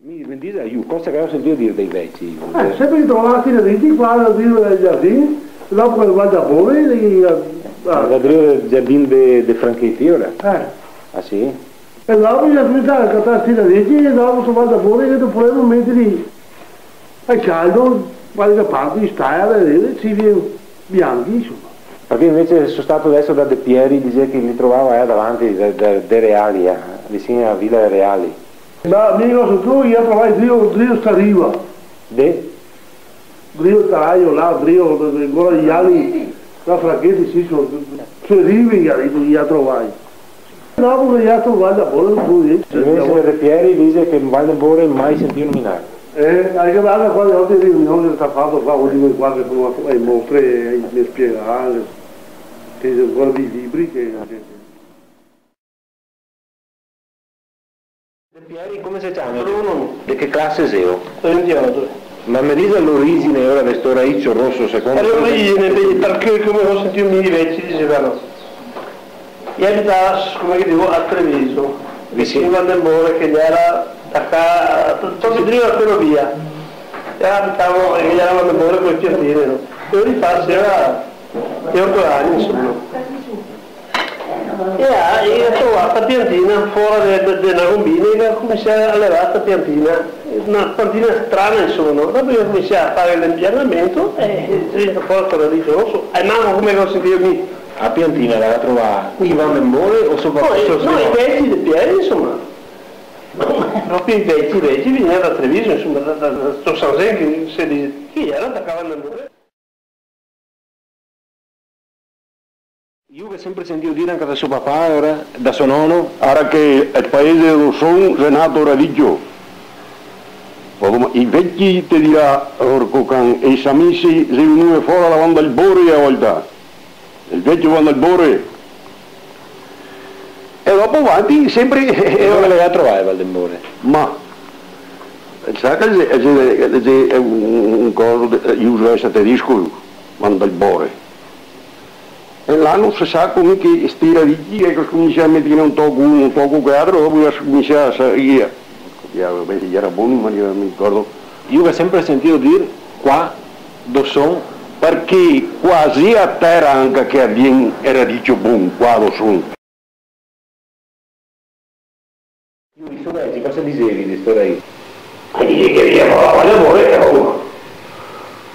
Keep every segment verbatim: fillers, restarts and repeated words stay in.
Mi, me dise, lu, cosa che go sentìo dir dei veci? Eh, senpre che trovava sti radici qua, da drio del giardin, dopo che va da Bore, lì, a, a... Da drio del giardin de, de Franchetti, ora? Eh. Ah, sì? E dopo bisogna smetare de catar sti radici e dopo se va da Bore che dopo podemo meterli al caldo, qualche parte, in stala, e, e si vien bianchi, insoma. Parché invese so stato deso da De Pieri, dise che li trovava, eh, davanti de, de, de Reali, eh, vicin a Vila Reali. Ma mi go sentìo che i ga trovai drio, drio sta riva. De? Drio Taraio, là, drio, ancora i ani, là Franchetti, sì, so, so rive, i ga dito, i ga trovai. Dopo che i ga trovai da Bore, no so, eh. Invese De Pieri dise che Val del Bore mai sentìo nominar. Eh, anca, anca qua le altre riunioni che se ga fato qua, ultime qua che so ndà a mostre, eh, i me spiegava, che xe ancora dei libri che, che De Pieri, come se ciama? Bruno. De che clase seo? Ventioto. Ma me dise l'origine ora de sto raicio roso, secondo te? L'origine, parché come go sentìo mi i veci disevano, i abitava, come che digo, a Treviso, vicin a Val del Bore, che gera da qua, proprio drio la ferovia. E abitava, e gera Val del Bore co le piantine, no? E lori i gera, i oto ani, insoma. E i ga, i ga trovà sta piantina fora de, de, de na gombina, e i ga cominsià a levar sta piantina, na piantina strana, insoma, no? Dopo i ga cominsià a far l'inbiancamento, e, e xe vegnù fora sto radicio roso, e manco come che go sentìo mi. A piantina la ga trovà i Van den Bore o so... Poi, so, no, i veci De Pieri, insoma. Proprio i veci, i veci, vegneva da Treviso, insoma, da, da, da sto San Zen, che se dise, che gera da Val den Bore. Lu ga senpre sentìo dir anca da so papà, ora, da so nono. Ara che el paese de Doson xe nato radicio. Poco ma, i veci te dirà, orco can, e i samisi xe vegnue fora da Val del Bore a volta. El vecio Val del Bore. E dopo vanti, senpre, e... E dove le ga trovà Val del Bore? Ma, sa che xe, xe, xe un, un coso de, eh, uso ese tedesco, Val del Bore. E là no se sa come che sti radici, eco, scominsià a meter un toco uno, un toco che altro, dopo i ga scominsià a salir. Diavolo, beh, i gera boni, ma mi no me ricordo. Lu ga senpre sentìo dir qua Doson, parché qua xe a tera anca che vien, gera dito bon, qua Doson. Lu, i so veci, cosa disevi de sto raicio? E dise che vien fora da Val del Bore, oh.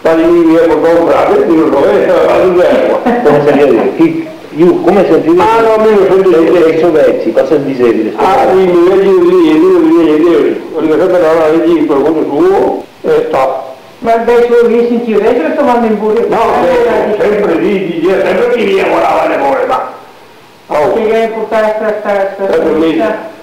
Ma mi, mi, mi, un frate, mi no so, eh, stava là in gergo. Come sentìo dir? Chi, lu, come sentìo dir? Ah, no, mi no sento gnente. E i so veci, cosa disevi de sto raicio? Ah, sì, i veci, sì, sì, sì, sì, sì. Digo, sempre là, là, veci, par conto suo, e sta. Ma el vecio, lu sentìo, el vecio che stava in Val del Bore? No, eh, senpre, sì, sì, sì, senpre che vien fora da Val del Bore, ma Oh. Che ghe ga portà sta, sta, sta... Proprio mi.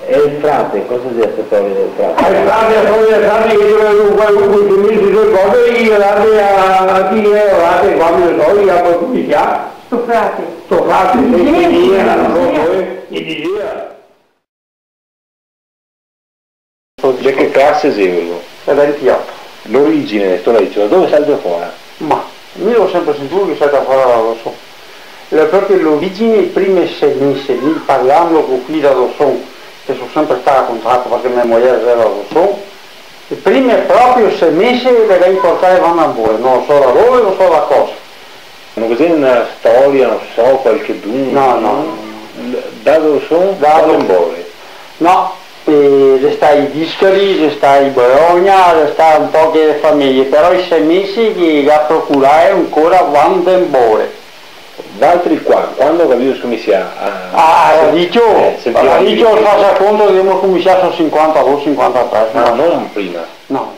E el frate, cosa xe sta storia del frate? Eh, el frate, la storia del frate, che ghe gera un, un, un, un, un, un, a, a chi che gera frate, qua me lo so, i ga poi cominsià. Sto frate. Sto frate, sì, sì, sì, sì, sì, sì, proprio, eh, che dixea. De che clase xelo? Del ventioto. L'origine de sto raicio, da dove salta fora? Ma mi go senpre sentuo che salta fora da Doson. L'è proprio l'origine, i primi semese, mi parlando co chi da Doson, che so senpre stà a contato parché me mojer xera da Doson, i primi proprio semese le ga portà Van den Bore, no so da dove, no so da cosa. No ghe xe na storia, no so, qualchedun? No, no, no, no. Da dove son? Da Van den Bore. No, eh, xe stà i Discari, xe stà i Bologna, xe stà un poche de fameje, però i semese che ga procurà ancora Van den Bore. Valtri qua, quando che gavìo scominsià a... Ah, a radicio, eh, a radicio, fasa conto che gavemo scominsià sul sinquantadó, sinquantatré, ah, no? No prima? No.